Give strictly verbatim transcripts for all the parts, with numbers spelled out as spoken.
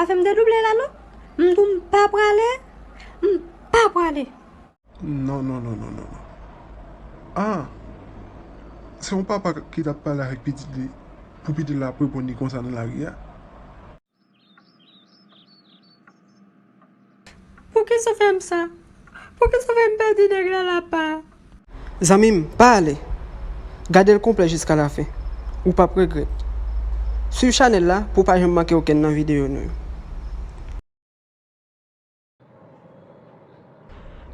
Fè m dedouble la non. M di w m pa prale. M pa prale. Non, non, non, non, non, non. Ah! Se yon papa ki t ap pale avèk pitit li, pou pitit la ap reponn li konsa nan lari a. Poukisa w fè m sa? Poukisa w fè m pèdi nèg la lapa? Zanmi m, pa ale. Gade l konplè jiska lafen. Ou p ap regrèt. Swiv chanèl la pou w pa janm manke okenn nan videyo nou yo.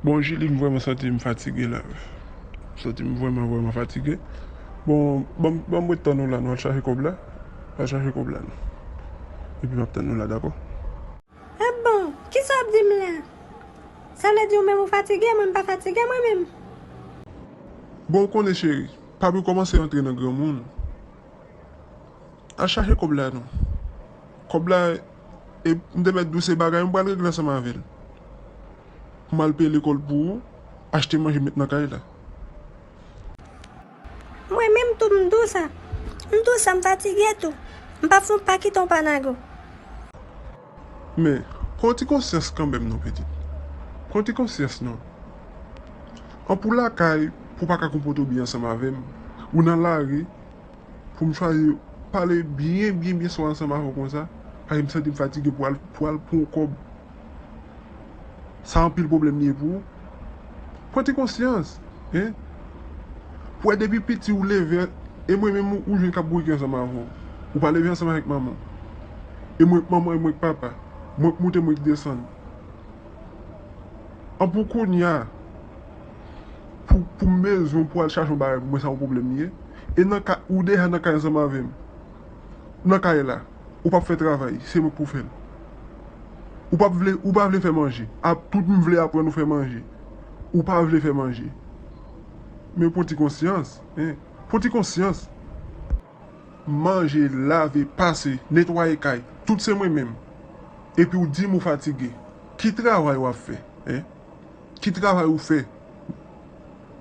Bon, Julie, m vrèman santi m fatige la. M santi m vrèman, vrèman fatige. Bon, ban m, ban m ret tann ou la, nou al chache kòb la. Al chache kòb la, nou. Epi m ap tann ou la, dakò? E bon, kisa w ap di m la? Sa vle di ou menm ou fatige, mwen m pa fatige, mwen menm? Bon, ou konnen, cheri, pa pou kòmanse antre nan granmoun. Al chache kòb la non. Kòb la, e, m te mèt di w se bagay m pral regle ansanm avè l. Pou m al peye lekòl pou ou, achte manje met nan kay la. Mwen menm tou m di w sa. M di w sa, m fatige tou. M p ap fè w pa kite yon panago. Men, pran ti konsyans kanmenm non, pitit. Pran ti konsyans non. An pou lakay, pou w pa ka konpòte w byen ansanm avè m. Ou nan lari, pou m chwazi pale byen, byen, byen swa ansanm avè w konsa, paske m santi m fatige pou al, pou al pran yon kòb. Sa anpil pwoblèm li ye pou ou. Pran ti konsyans, en. Pou wè depi piti ou leve, e mwen menm ou, ou jwenn k ap bourike ansanm avè w. Ou pa leve ansanm avèk manman w. E mwen k manman, e mwen k papa. Mwen k moute, mwen k desann. An pou kounye a, pou, pou m bezwen pou al chache yon bagay pou mwen, sa yon pwoblèm li ye. E nan ka, ou deja nan kay ansanm avè m. Nan kay la, ou p ap fè travay, se mwen k pou fè l. Ou p ap vle, ou pa vle fè manje. Ap, tout m vle aprann ou fè manje. Ou pa vle fè manje. Men pran ti konsyans, en. Pran ti konsyans. Manje, lave, pase, netwaye kay, tout se mwen menm. Epi w di m ou fatige. Ki travay w ap fè, en? Ki travay ou fè?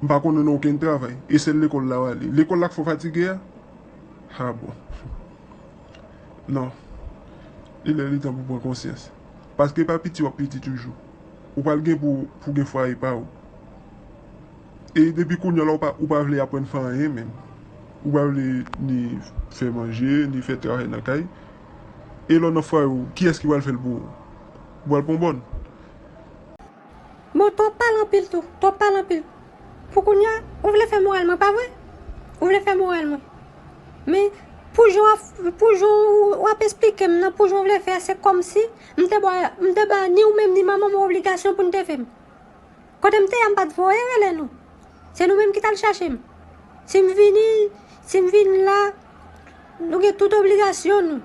M pa konnen nan okenn travay. E sèl lekòl la w ale. Lekòl la k fè w fatige a? Ha bon. Non. Li lè li tan pou pran konsyans. Paske pa piti w ap piti toujou. Ou pral gen pou, pou gen fwaye pa w. E depi kounye a la, ou pa, ou pa vle aprann fè anyen menm. Ou pa vle ni fè manje, ni fè travay nan kay. E lè w nan fwaye w, kiyès ki pral fè l pou ou? Ou pral pran bòn. Bon, twòp pale anpil tou, twòp pale anpil. Pou kounye a, ou vle fè moral mwen, pa vre? Ou vle fè moral mwen. Men, pou jan w ap, pou jan w ap esplike m nan, pou jan w vle fè a, se kòmsi m te ba, m te ba ni ou menm ni manman m yon obligasyon pou n te fè m. Kote m te ye a, m pa t voye rele nou. Se nou menm ki t al chache m. Si m vini, si m vin la, nou gen tout obligasyon nou.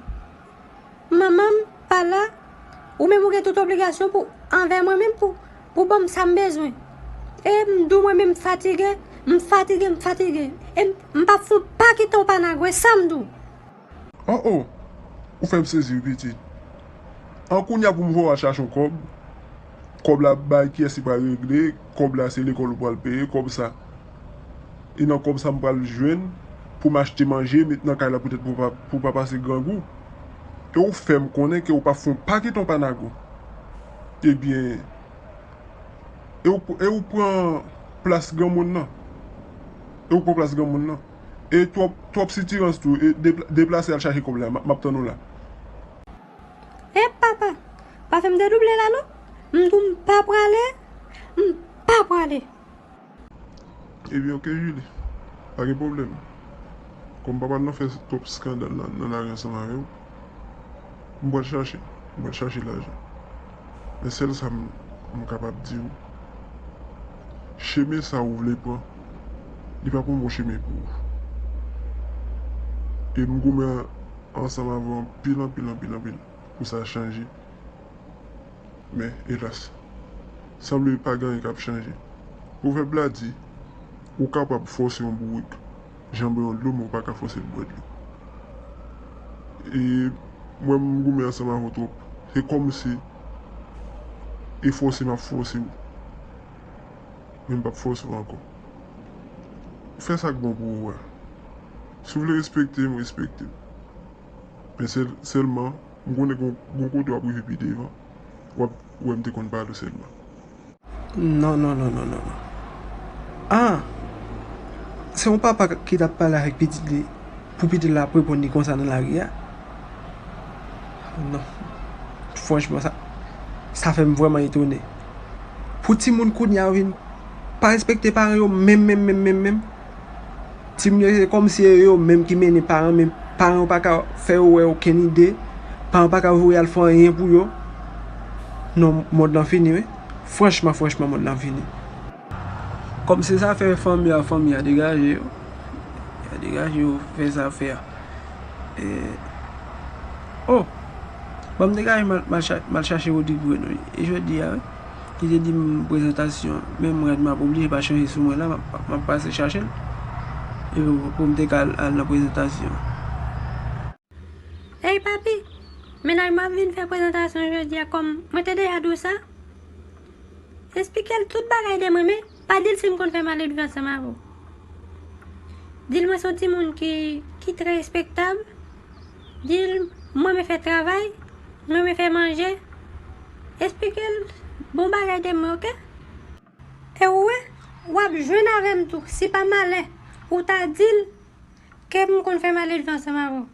Manman m pa la, ou menm ou gen tout obligasyon pou, anvè mwen menm pou, pou ban m sa m bezwen. E m di w mwen menm m fatige, m fatige, m fatige. E m, m p ap fè w pa kite yon panago, e sa m di w. Oh, oh! Ou fè m sezi wi, pitit. An kounye a pou m voye w al chache yon kòb. Kòb la bay kiyès li pral regle, kòb la se lekòl ou pral peye, kòb sa. E nan kòb sa m pral jwenn pou m achte manje, met nan kay la poutèt pou pa, pou pa pase grangou. E ou fè m konnen ke ou p ap fè yon pakèt yon panago. Ebyen, e ou, e ou pran plas granmoun nan. E ou pran plas granmoun nan. E twòp, twòp sitirans tou. E depla-, deplase al chache kòb la. M, m ap tann ou la. E papa, pa fè m dedouble la non. M di w m pa prale, m pa prale. Ebyen, oke, Julie. Pa gen pwoblèm. Kòm papa nan fè twòp eskandal nan, nan lari ansanm avè w, m pral chache, m pral chache lajan. Men sèl sa m, m kapab di w, chemen sa ou vle pran, li p ap yon bon chemen pou ou. E m goumen an, ansanm avè w anpil, anpil, anpil, anpil pou sa chanje. Men, elas, sanble pa gen anyen k ap chanje. Pwovèb la di, ou kapab fòse yon bourik janbe yon dlo, men ou pa ka fòse l bwè dlo. E mwen, m goumen ansanm avè w twòp. Se kòmsi e fòse m ap fòse w. Men m p ap fòse w ankò. Fè sa k bon pou ou a. Si w vle respekte m, respekte m. Men sèl-, sèlman, M konnen gon, gon kote w ap rive pi devan, w ap wè m te konn pale w sèlman. Non, non, non, non, non, non. Ah! Se yon papa k ap pale avèk pitit li, pou pitit la ap reponn li konsa nan lari a? Non. Franchman, sa, sa fè m vrèman etone. Pou timoun kounye a yo vin pa respekte paran yo menm, menm, menm, menm, menm. Timoun yo, se kòmsi se yo menm ki mennen paran, men paran yo pa ka fè yo wè okenn ide, paran yo pa ka voye al fè anyen pou yo. Non, mond lan fini, wi. Franchman, franchman, mond lan fini. Kòm se zafè fanmi a, fanmi a degaje yo. Yo degaje yo fè zafè a. E, oh! Ban m degaje m al, m al cha-, m al chache Rodrigue pou nou. E jodi a, wi. Li te di m prezantasyon, men m rèd m ap oblije pa chanje sou mwen la, m ap, m ap pase chache l. E pou, pou m te ka al, al nan prezantasyon. Ey papi, mennaj mwen ap vin fè prezantasyon jodi a kòm mwen te deja di w sa. Esplike l tout bagay de mwen, men pa di l si m konn fè malelve ansanm avè w. Di l mwen se yon timoun ki, ki trè respektab. Di l m renmen fè travay, m renmen fè manje. Esplike l bon bagay de mwen, oke? E ou wè, w ap jwenn avè m tou, si pa malè, ou ta di l ke m konn fè malelve ansanm avè w.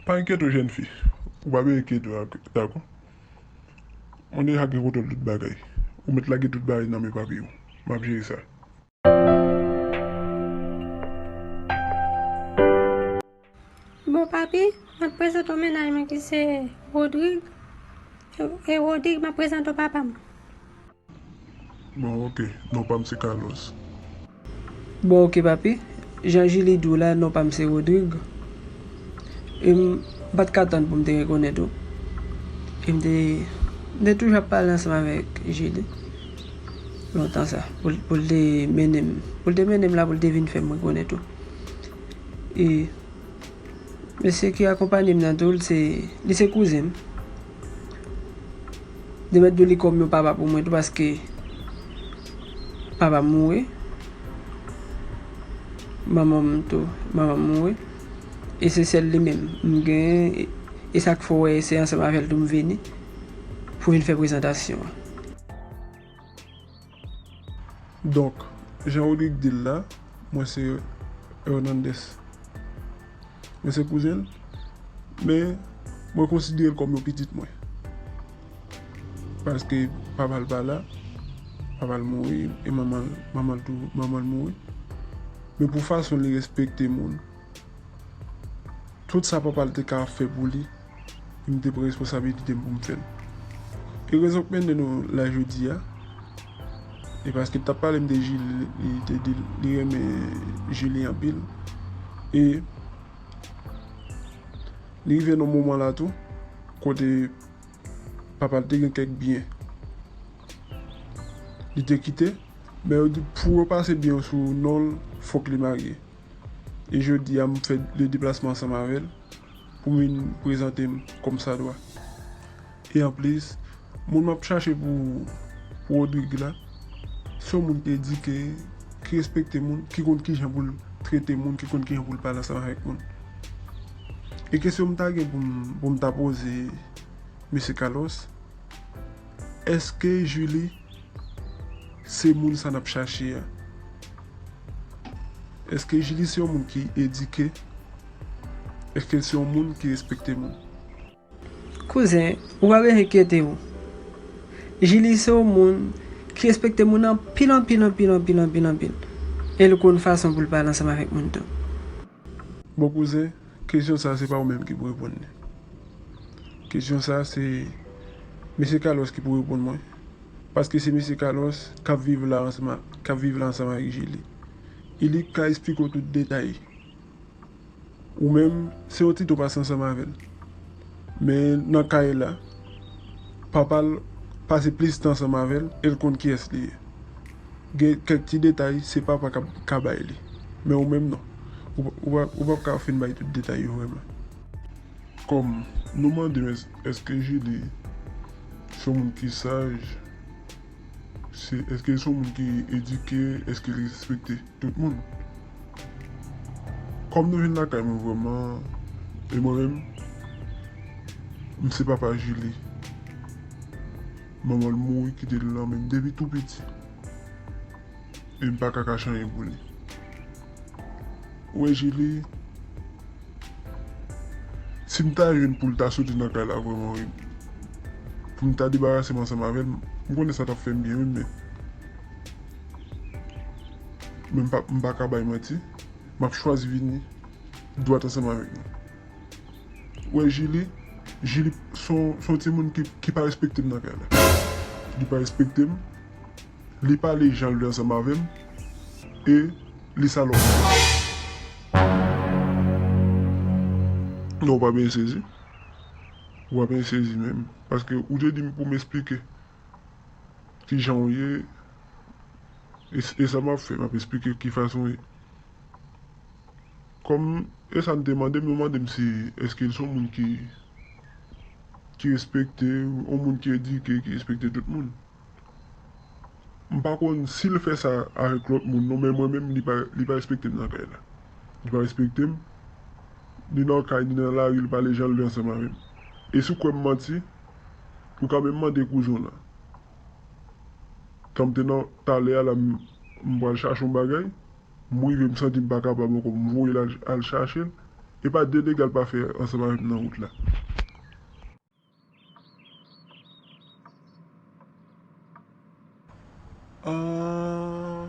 Pa enkyete w, jèn fi. Ou pa bezwen enkyete w, dakò? Mwen deja gen kontwòl tout bagay. Ou mèt lage tout bagay nan men papi w. M ap jere sa. Bon, papi, m ap prezante w mennaj mwen ki se Rodrigue. E, e Rodrigue, m ap prezante w papa m. Bon, oke. Non pa m se Carlos. Bon, oke, papi. Jan Julie di w la, non pa m se Rodrigue. E m pa t ka tann pou m te rekonèt ou. E m te, m te toujou ap pale ansanm avèk Julie. Lontan sa. Pou, pou l te mennen m. Pou l te mennen m la, pou l te vin fè m rekonèt ou. E mesye ki akonpanye m nan tou, li se, li se kouzen m. Li mèt di w li kòm yon papa pou mwen tou, paske papa m mouri. Manman m tou, manman m mouri. E se sèl li menm m genyen. E, e sa k fè w wè se ansanm avè l tou m vini pou vin fè prezantasyon an. Donk, jan Rodrigue di l la, mwen se Hernandez. Mwen se kouzen l, men mwen konsidere l kòm yon pitit mwen. Paske papa l pa la, papa l mouri, e manman l, manman l tou, manman l mouri. Men pou fason li respekte moun, tout sa papa l te ka fè pou li, m te pran responsabilite m pou m fè l. E rezon k mennen nou la jodi a, e paske l t ap pale m de Julie, li te di l li renmen Julie anpil. E li rive nan moman la tou, kote papa l te gen kèk byen. Li te kite, men yo di pou yo pase byen yo sou non l, fòk li marye. E jodi a, m fè le deplasman ansanm avè l pou m vin prezante m kòmsadwa. E anplis, moun m ap chache pou, pou Rodrigue la, se yon moun ki edike, ki respekte moun, ki konn kijan pou l trete moun, ki konn kijan pou l pale ansanm avèk moun. E kesyon m ta gen pou m, pou m ta poze mesye Carlos, èske Julie se moun sa n ap chache a? Èske Julie se yon moun ki edike? Èske l se yon moun ki respekte moun? Kouzen, ou pa bezwen enkyete w. Julie se yon moun ki respekte moun anpil, anpil, anpil, anpil, anpil, anpil. E l konn fason pou l pale ansanm avèk moun tou. Bon kouzen, kesyon sa se pa ou menm ki pou reponn li. Kesyon sa se mesye Carlos ki pou reponn mwen. Paske se mesye Carlos k ap viv la ansanm a, k ap viv la ansanm avèk Julie. E li k ka esplike w tout detay. Ou menm, se yon ti tan w pase ansanm avè l. Men nan kay la, papa l pase plis tan ansanm avè l e l konn kiyès li ye. Gen kèk ti detay, se papa k ap ka bay li. Men ou menm non. Ou, ou, ou p ap ka fin bay tout detay yo vrèman. Kòm nou mande m èske Julie se yon moun ki saj, se, èske se yon moun ki edike, èske li respekte tout moun. Kòm nou vin lakay mwen vrèman, e mwen menm, M se papa Julie. Manman l mouri kite l nan men m depi tou piti. E m pa ka kache anyen pou li. Ou wè Julie, si m ta jwenn pou l ta soti nan kay la vrèman, wi, pou m ta debarase m ansanm avè l, m konnen sa t ap fè m byen, wi, men, men m pa, m pa ka bay manti. M ap chwazi vini dwat ansanm avèk nou. Ou wè Julie, Julie se yon, se yon timoun ki, ki pa respekte m nan kay la. Li pa respekte m, li pale jan l vle ansanm avè m, e li salòp. Non, ou pa byen sezi. Ou pa byen sezi menm. Paske ou te di m pou m esplike kijan w ye, e, e sa m ap fè, m ap esplike ki fason w ye. Kòm e sa n te mande m, yo mande m si èske l se yon moun ki, ki respekte, yon moun ki edike, ki respekte tout moun. M pa konn si l fè sa avèk lòt moun non, men mwen menm, li pa, li pa respekte m nan kay la. Li pa respekte m, ni nan kay, ni nan lari, li pale jan l vle ansanm avè m. E si w kwè m manti, ou ka menm mande kouzen w lan. Tan m te nan talè a la, m, m pral chache yon bagay, m rive, m santi m pa kapab ankò, m voye l al, al chache l. E pa de dega l pa fè ansanm avè m nan wout la. Ah,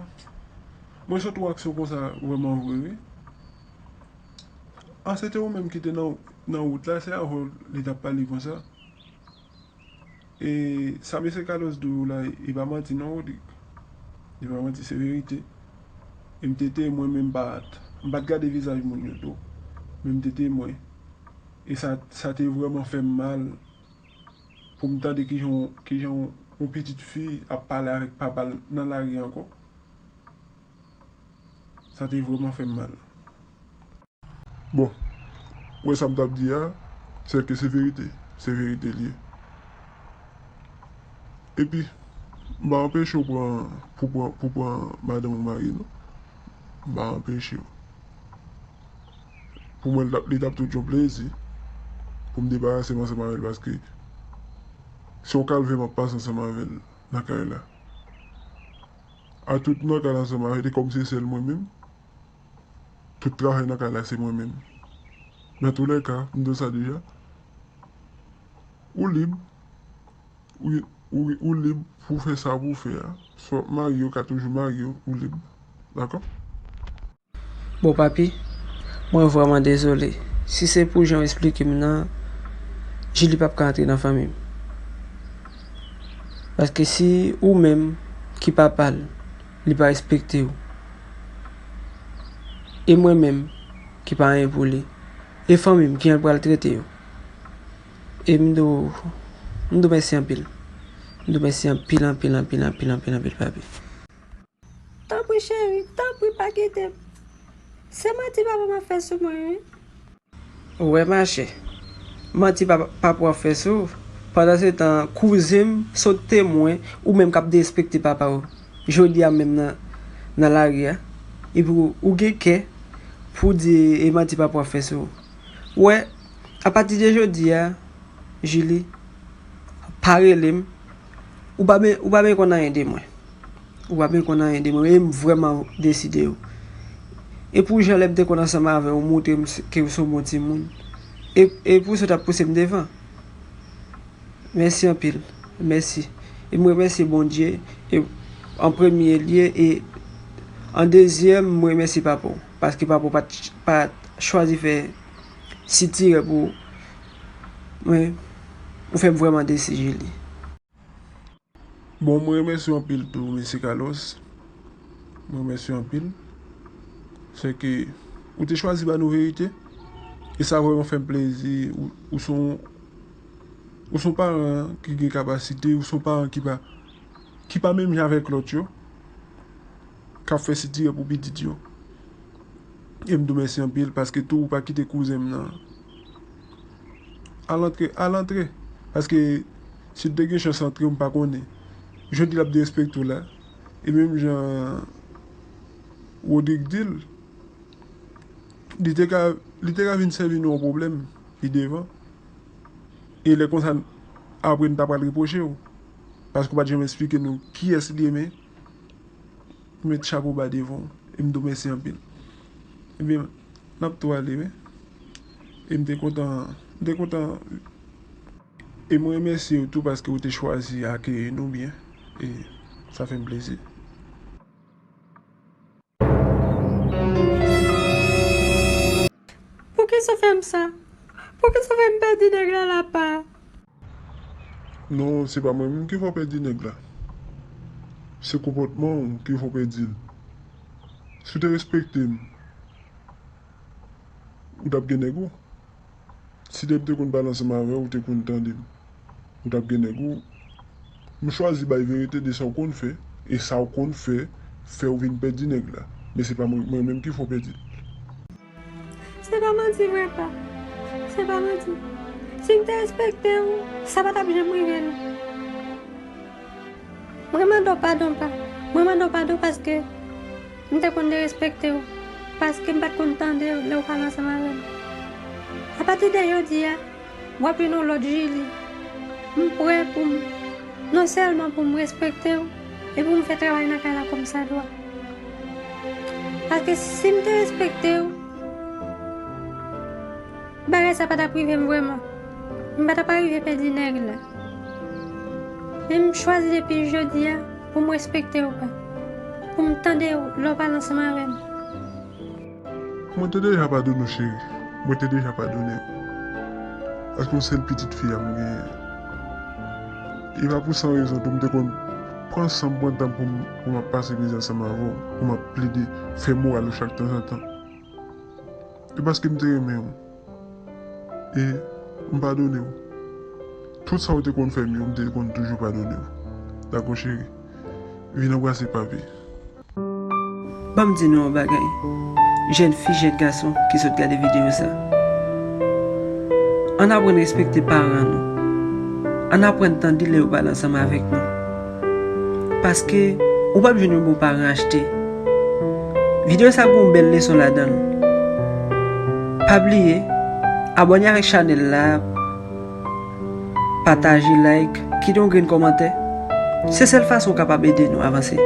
mwen sot wè aksyon konsa vrèman vre, wi. Ah, se te ou menm ki te nan, nan wout la, se avè w li t ap pale konsa. E sa mesye Carlos di w la, e pa manti non, Rodrigue. E pa manti, se verite. E m te temwen, men m pa t, m pa t gade vizaj moun yo tou. Men m te temwen. E sa, sa te vrèman fè m mal pou m tande kijan, kijan yon pitit fi ap pale avèk papa l nan lari ankò. Sa te vrèman fè m mal. Bon, ou wè sa m t ap di a, se ke se verite. Se verite l ye. Epi, m pa anpeche w pran, pou pran, pou pran madanm ou mari, non. M pa anpeche w. Pou mwen, li t ap, li t ap tout yon plezi pou m debarase m ansanm avè l, paske se yon kalvè m ap pase ansanm avè l nan kay la. A tout nan kay la ansanm avè l, e kòm se sèl mwen menm, tout travay nan kay la se mwen menm. Nan toulèka, m di w sa deja, ou lib, ou, ou, ou lib pou w fè sa pou w fè a. Si w ap marye, ou ka toujou marye, ou lib. Dakò? Bon, papi, mwen vrèman dezole. Si se pou jan w esplike m nan, Julie p ap ka antre nan fanmi m. Paske si ou menm ki papa l, li pa respekte w, e mwen menm ki pa anyen pou li, e fanmi m, kijan l pral trete yo? E m di w, m di w mèsi anpil. M di w mèsi anpil, anpil, anpil, anpil, anpil, anpil, papi. Tanpri, cheri, tanpri, pa kite m. Se manti papa m ap fè sou mwen, wi. Ou wè, machè, manti pa, papa w ap fè sou ou. Pandansetan, kouzen m sot temwen, ou menm k ap derespekte papa w jodi a menm nan, nan lari a. Epi ou, ou gen kè pou w di e manti papa w ap fè sou ou. Ou wè, apati de jodi a, Julie, pa rele m. Ou pa ben, ou pa ben konn anyen de mwen. Ou pa ben konn anyen de mwen, e m vrèman deside w. E pou jan lè m te konn ansanm avè w, ou montre m s-, ke w se yon bon timoun. E, e pou sa w t ap pouse m devan. Mèsi anpil. Mèsi. E m remèsye Bondye, e an premye lye, e an dezyèm, m remèsye papa w. Paske papa w pa t, pa t chwazi fè sitirè pou ou. Men, ou fè m vrèman desi, Julie. Bon, mwen remèsye w anpil tou, mesye Carlos. Mwen remèsye w anpil. Se ke ou te chwazi ba nou verite. E sa vrèman fè m plezi. Ou, ou se yon, ou se yon paran ki gen kapasite, ou se yon paran ki pa, ki pa menm jan avèk lòt yo, k ap fè sitirè pou pitit yo. E m di w mèsi anpil paske tou ou pa kite kouzen m nan al antre, al antre. Paske si l te gen chans antre, m pa konnen. Jodi l ap derespekte w la. E menm jan Rodrigue di l, li te ka, li te ka vin sèvi nou yon pwoblèm pi devan. E lè konsa, apre n ta pral repwoche w. Paske w pa t janm esplike nou kiyès li ye, men m met chapo ba devan w. E m di w mèsi anpil. Ebyen, n ap tou ale, wi. E m te kontan, m te kontan. E mwen remèsye w tou paske w te chwazi akeyi nou byen. E sa fè m plezi. Poukisa w fè m sa? Poukisa w fè m pèdi nèg la lapa? Non, se pa mwen menm ki fè w pèdi nèg la. Se konpòtman w ki fè w pèdi l. Si w te respekte m, ou t ap gen nèg ou. Si te, m te konn pale ansanm avè w, ou te konn tande m, ou t ap gen nèg ou. M chwazi bay verite de sa w konn fè, e sa w konn fè, fè w vin pèdi nèg la. Men se pa mwen, mwen menm ki fè w pèdi l. Se pa manti vre, pa. Se pa manti. Si m te respekte w, sa pa t ap janm rive, non. Mwen mande w padon, pa. Mwen mande w padon paske m te konn derespekte w. Paske m pa t konn tande w lè w pale ansanm avè m. Apati de jodi a, w ap jwenn yon lòt Julie. M prè pou m, non sèlman pou m respekte w, e pou m fè travay nan kay la kòmsadwa. Paske si m te respekte w, bagay sa pa t ap rive m vrèman. M pa t ap arive pèdi nèg la. Men m chwazi depi jodi a pou m respekte w, pa. Pou m tande w lè w pale ansanm avè m. Mwen te deja padone w, cheri. Mwen te deja padone w. Paske yon sèl pitit fi a m genyen. E pa pou san rezon tou m te konn pran san m, pran tan pou m, pou m ap pase mize ansanm avè w, pou m ap plede fè moral ou chak tanzantan. E paske m te renmen w. E m padone w. Tout sa w te konn fè m yo, m te konn toujou padone w. Dakò, cheri? Vin anbrase papi. Ban m di nou yon bagay. Jèn fi, jèn gason ki sot gade videyo sa. Ann aprann respekte paran nou. Ann aprann tande lè yo pale ansanm avèk nou. Paske ou p ap jwenn yon bon paran achte. Videyo sa gen yon bèl leson ladan l. Pa bliye, abòne avèk chanèl la, pataje, like, kite yon grenn kòmantè. Se sèl fason w kapab ede nou avanse.